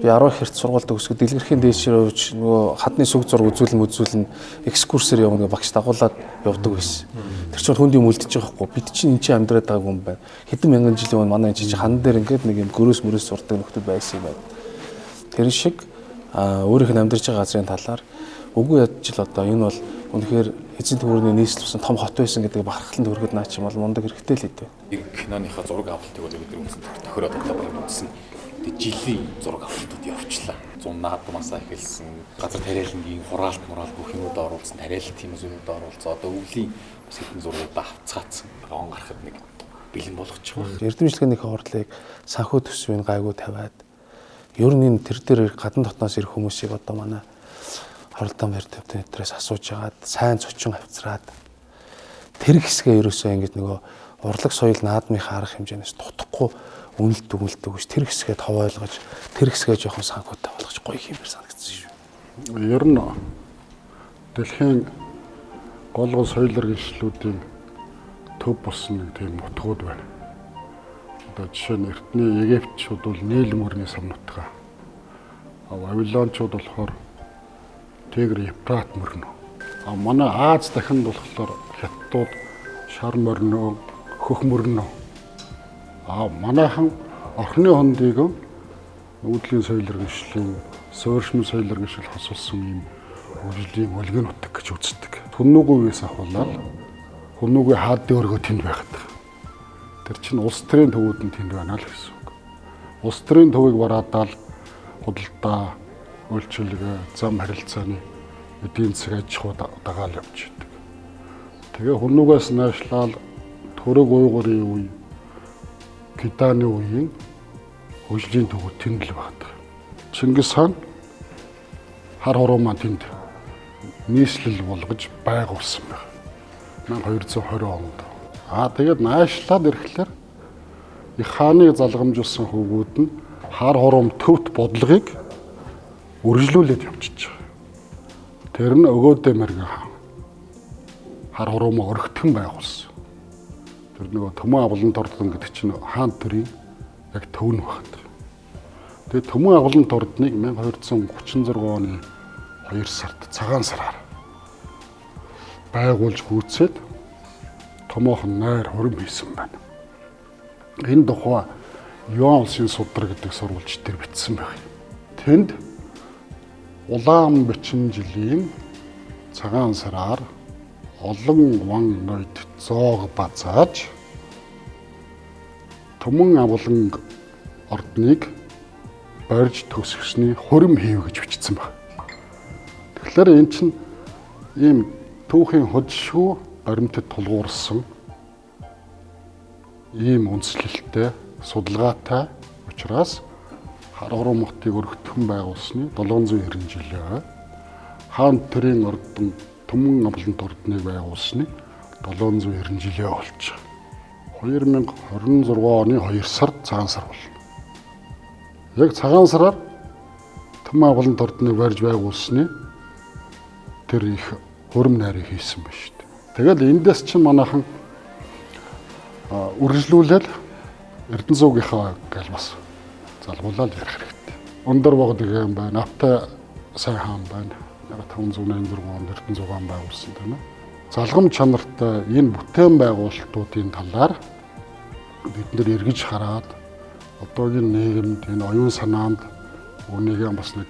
Би 12 хэрт сургуульд төгсгöd дэлгэрхийн дээшээр явж нөгөө хадны сүг зураг үзүүлэн үзүүлэн экскурсээр явна гэх багш дагуулад явдаг байсан. Тэр чинь хүнд юм үлдчихэж байгаа хгүй. Бид чинь энэ чинь амьдраад байгаагүй юм байна. Хэдэн мянган жилийн өмнө манай энэ чинь хан дээр ингээд нэг юм гөрөөс мөрөөс сурдаг нөхдүүд байсан юм байна. Тэр шиг өөрийнх нь амьдарч байгаа газрын талаар үгүй ядч л одоо энэ бол үнэхээр эзэн төвөрний нийслэл болсон том хот байсан гэдэг бахархлан төрөхөд наа чи бол мундаг хэрэгтэй л хэдэ. Нэг киноныхаа зураг авалтыг бол бид нар үндсэн тохироод одоо баг үндсэн жилийн зураг авалтууд явчлаа. 100 наадмаасаа эхэлсэн газар тариалангийн хураалт мураал бүх юмудаа оруулсан, тариалт тийм зүйлүүдээ оруулсан. Одоо өвлийн бас хэдэн зургуудаа авцгаацсан. Он гарахад нэг бэлэн болгочих байх. Эрдэм жилгээний хурлыг санхүү төсвийг гайгүй тавиад ер нь энэ тэр дээр гадна дотноос ирэх хүмүүсийг одоо манай хоролдон барь төвдөн өдрөөс асууж агаад сайн зочин авцраад тэр хэсгээ ерөөсөө ингэж нөгөө урлаг соёл наадмынхаа арга хэмжээнээс дутхгүй үнэлт өгөлт өгч тэр хэсгээ тов ойлгож тэр хэсгээ жоохон санхүүтэй болгож гоё хиймээр санагдсан шүү. Ер нь дэлхийн гол гол соёл иргэншлүүдийн төв болсон нэг тийм нутгууд байна. Одоо жишээ нь эртний Египтчүүд бол Нийл мөрний сам нутгаа. А Вавилончууд болохоор Тигр Евфрат мөрнө. А манай Аз дахинд болохоор хятадууд шар мөрнө, хөх мөрнө. А манайхан орхины хондыг үүдлийн соёл иргэншлийн, суурьшмал соёл иргэншил хосолсон ийм хөгжлийн өлгөн нутаг гэж үздэг. Түннүгийн үеэс ахуулаад Хүннүгийн хаадын өргөө тэнд байхад. Тэр чинь улс төрийн төвүүд нь тэнд байна л гэсэн үг. Улс төрийн төвийг бараадаал худалдаа, үйлчилгээ, зам харилцааны эдийн засаг аж ахуй дагаал явж идэг. Тэгээ Хүннүгээс найшлал Төрөг уйгурын үе, Китаны үеийн хөгжлийн төвүүд тэнд л байдаг. Чингис хаан хар хуруу маань тэнд нийслэл болгож байгуулсан байна. 1220 онд. Аа тэгээд наашлаад ирэхлээр их хааныг залгамжуулсан хөвгүүд нь хар хуруум төвт бодлогыг үргэлжлүүлээд явчихж байгаа. Тэр нь Өгөөдөө мэрэгэн хаан хар хуруумаа өргөтгөн байгуулсан. Тэр нөгөө Төмөн авлан тордон гэдэг чинь хаан төрийн яг төв нь байна. Тэгээд Төмөн авлан тордныг 1236 оны 2 сард цагаан сараар байгуулж гүйцээд томоохон найр хурим хийсэн байна. Энэ тухай Юан улсын судар гэдэг сурвалж дээр бичсэн байх юм. Тэнд улаан бичин жилийн цагаан сараар олон ван ноёд зоог базааж Түмэн авлан ордныг борж төсгсөний хурим хийв гэж бичсэн байна. Тэгэхээр эн чинь ийм түүхийн хөдөлшгүй баримтад тулгуурсан ийм үндэслэлтэй судалгаатай учраас Харгуруу хотыг өргөтгөн байгуулсны 790 жилээ хаан төрийн ордон Түмэн авлант ордныг байгуулсны 790 жилээ болж 2026 оны 2 сард цагаан сар болно. Яг цагаан сараар Түмэн авлант ордныг барьж байгуулсны тэр их хурим найрыг хийсэн байна шүү дээ. Тэгэл эндээс чинь манайхан үргэлжлүүлэл Эрдэнэ зуугийнхаа гал бас залгуулаад ярих хэрэгтэй. Өндөр богд гэн байна, Автай сайн хаан байна. 1586 онд Эрдэнэ зуугаан байгуулсан тийм ээ. Залгам чанартай энэ бүтээн байгуулалтуудын талаар бид нэр эргэж хараад одоогийн нийгэмд энэ оюун санаанд үүнийг бас нэг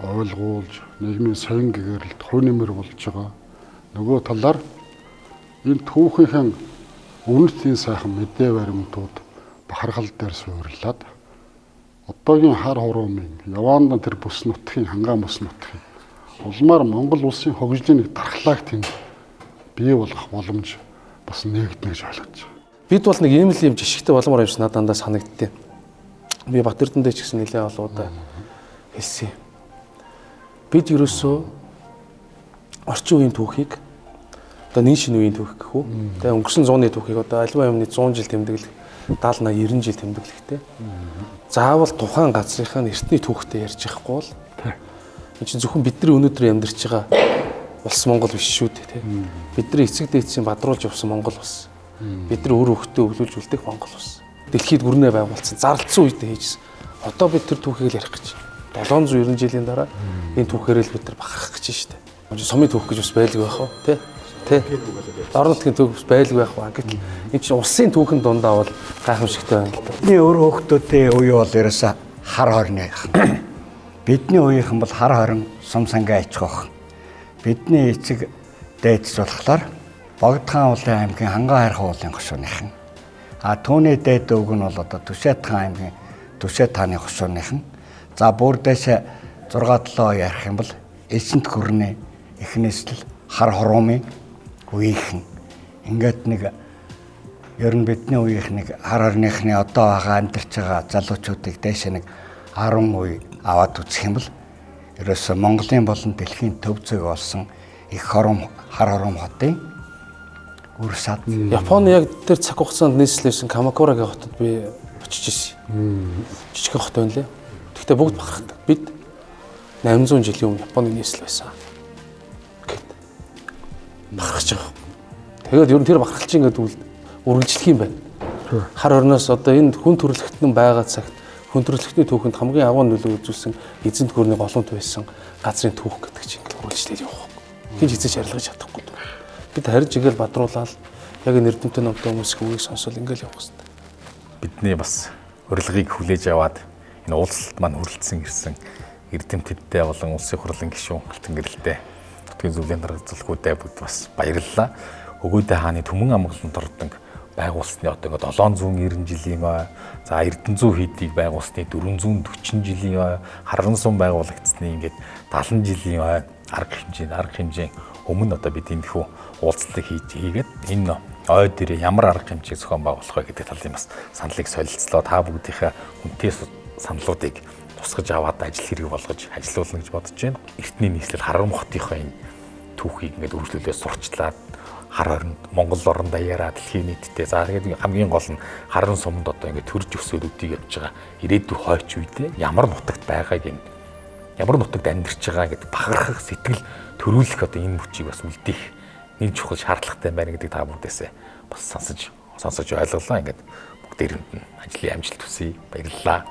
ойлгуулж нийгмийн соён гэгэрэлд хувь нэмэр болж байгаа. Нөгөө талаар энэ түүхийнхэн өмнөдийн сайхан мэдээ баримтууд бахархал дээр суурлаад одоогийн хар хуруумын Яванд тэр бүс нутгийн хангаан бүс нутгийн улмаар Монгол улсын хөгжлийн нэг дархлааг тэнд бий болгох боломж бас нэгднэ гэж ойлгож байна. Бид бол нэг ийм л юм жишгтэй болмоор юм шиг надад дандаа санагдтыг. Би Бат Эрдэнэтэй ч гэсэн нэлээд олон удаа хэлсэн юм. Бид ерөөсөө орчин үеийн түүхийг одоо нин шинэ үеийн түүх гэх үү. Тэгээ өнгөрсөн зууны түүхийг одоо альва юмны 100 жил тэмдэглэх 70 80 90 жил тэмдэглэхтэй. Заавал тухайн газрынхаа эртний түүхтэй ярьж явахгүй бол энэ чинь зөвхөн бидний өнөөдөр амьдарч байгаа улс Монгол биш шүү дээ тий. Бидний эцэг дээдсийн бадруулж явсан Монгол улс. Бид нар үр хөвгтөө өвлүүлж үлдэх Монгол улс. Дэлхийд гүрнээ байгуулсан, зарлцсан үедээ хийжсэн. Одоо бид тэр түүхийг л ярих гэж. 790 жилийн дараа энэ түүхээр л бид нар бахархах гэж штэ. Сумын түүх гэж бас байлг байх уу, тэ? Тэ. Орон нутгийн түүх бас байлг байх уу. Гэтэл энэ чинь улсын түүхэн дундаа бол гайхамшигтай байна л да. Бидний өр хүүхдүүдийн үе бол ерөөсө хар хорны. Бидний үеийнхэн бол хар хорин сум сангаа ачгах. Бидний эцэг дээдс болохоор Богдхан уулын аймгийн Хангай хайрхан уулын хошууныхан. А түүний дээд өвг нь бол одоо Түшээтхан аймгийн Түшээ тааны хошууныхан. За бүр дээшээ 6 7 ярих юм бол Эсэнт гүрний эхнээс л хар хоруумын үеийнхэн. Ингээд нэг ер нь бидний үеийнх нэг хар хорныхны одоо байгаа амьдарч байгаа залуучуудыг дээшээ нэг 10 үе аваад үзэх юм бол ерөөсө Монголын болон дэлхийн төв зэг болсон их хором хар хором хотын үр сад. Японы яг тэр цаг хугацаанд нийслэлсэн Камакурагийн хотод би очиж ирсэн. Жижигхэн хот байна лээ. Гэхдээ бүгд бахархдаг. Бид 800 жилийн өмнө Японы нийслэл байсан гэд бахархаж байгаа. Тэгээд ер нь тэр бахархал чинь ингээд үргэлжлэх юм байна. Хар хорноос одоо энэ хүн төрөлхтөн байгаа цагт хүн төрөлхтний түүхэнд хамгийн агуу нөлөө үзүүлсэн эзэнт гүрний голомт байсан газрын түүх гэдэг чинь ингээд үргэлжлээд явах. Хин ч эзэж арилгаж чадахгүй. Бид харж ингээл бадруулаад яг энэ эрдэмтэн номтой хүмүүсийн үгийг сонсвол ингээл явах хэрэгтэй. Бидний бас урилгыг хүлээж аваад энэ уулзалт маань хүрэлцэн ирсэн эрдэмтдтэй болон улсын хурлын гишүүн Алтан гэрэлтэй нутгийн зөвлөлийн дарга зөвлөгөөдөө бүгд бас баярлалаа. Өгөөдэй хааны Түмэн амгалан тордон байгуулсны одоо ингээд 790 жилийн ой, за Эрдэнэзүү хийдийг байгуулсны 440 жилийн ой, Харган сум байгуулагдсны ингээд 70 жилийн ой арга хэмжээ өмнө одоо бид энэ хүү уулзалтыг хийгээд энэ ой дээр ямар арга хэмжээг зохион байгуулах вэ гэдэг талын бас саналыг солилцлоо. Та бүгдийнхээ үнэтэй саналуудыг тусгаж аваад ажил хэрэг болгож ажилуулна гэж бодож байна. Эртний нийслэл Харган хотынхоо энэ түүхийг ингээд үргэлжлүүлээ сурчлаад хар оронд Монгол орон даяараа дэлхийн нийтдээ за тэгээд хамгийн гол нь Харган суманд одоо ингээд төрж өсөөд өдийг явж байгаа ирээдүйн хойч үедээ ямар нутагт байгааг энэ ямар нутагт амьдарч байгаа гэдэг бахархах сэтгэл төрүүлэх одоо энэ хүчийг бас үлдээх нэг чухал шаардлагатай байна гэдэг та бүгдээсээ бас сонсож ойлголоо. Ингээд бүгдээрэнд нь ажлын амжилт хүсье. Баярлалаа.